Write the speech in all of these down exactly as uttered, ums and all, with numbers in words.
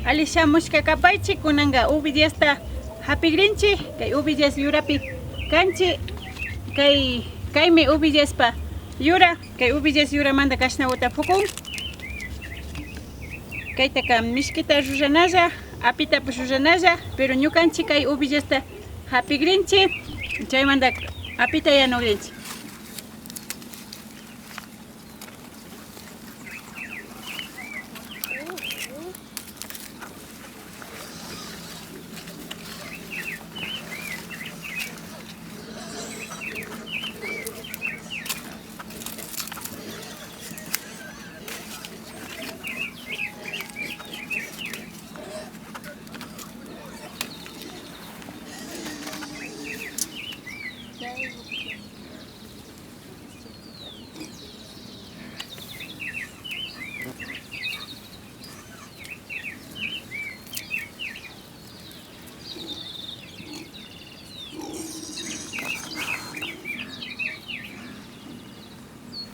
Alli shamushka kapaychi, kunanka uvi diezta hapigrinchi, kay uvi diez yurapi kanchi, kay, kaymi uvi diezpa yura, kay uvi diez yuramanta kashnaguta pukun. Kaytaka mishkita rullanalla, apitapash rullanalla, pero ñukanchi kay uvi diezta hapigrinchi, chaymanta apita yanugrinchi.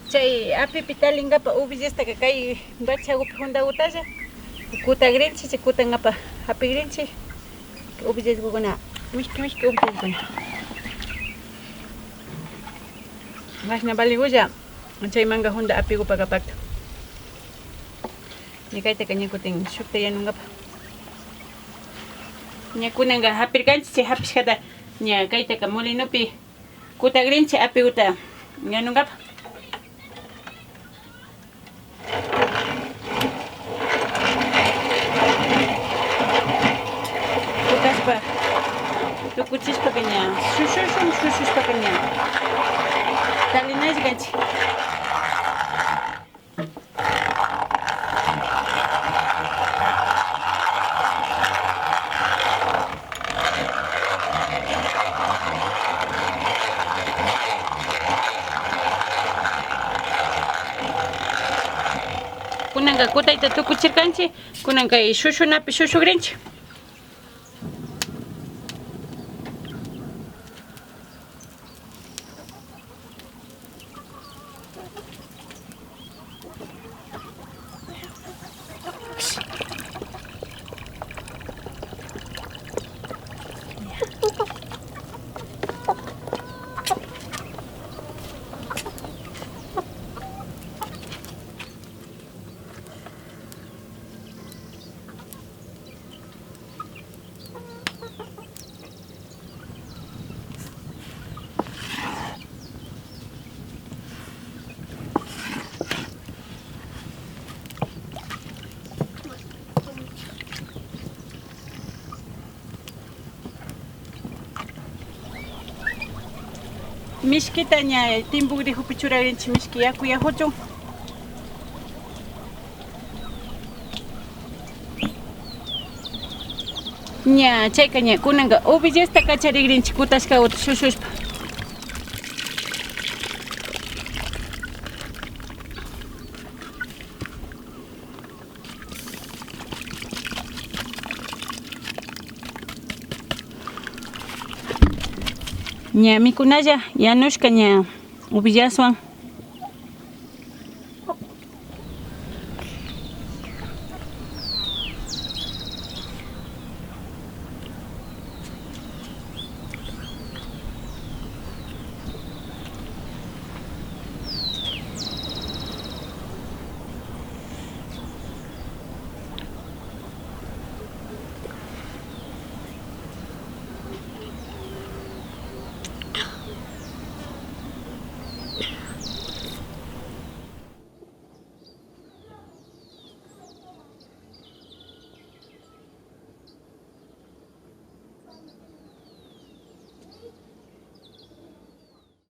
Chay apipi talinkapa uvi dieztaka kay bachagupi jundagutalla kutagrinchi, chay kutankapa hapigrinchi. Uvi diezgukuna, mishki mishki uvi diezgukuna. Mashna valigulla chaymanka junda apigupa kapakta. Ña kaytaka ña kutin shukta yanunkapa. Ña kunanka hapirkanchi chay hapishkata, ña kaytaka molinopi kutagrinchi apiguta yanunkapa. Kutashpa tukuchishpaka ña shushushun, shushushpaka ña talinalla kanchi. Kunanka kutayta tukuchirkanchi, kunanka shushunapi shushugrinchi. Mishkita ña timpugrijupi churagrinchi, mishki yaku yajuchun. Ña chayka ña kunanka uvillasta kacharigrinchi kutashkaguta shushushpa. Ña mikunalla yanushka ña uvillaswan.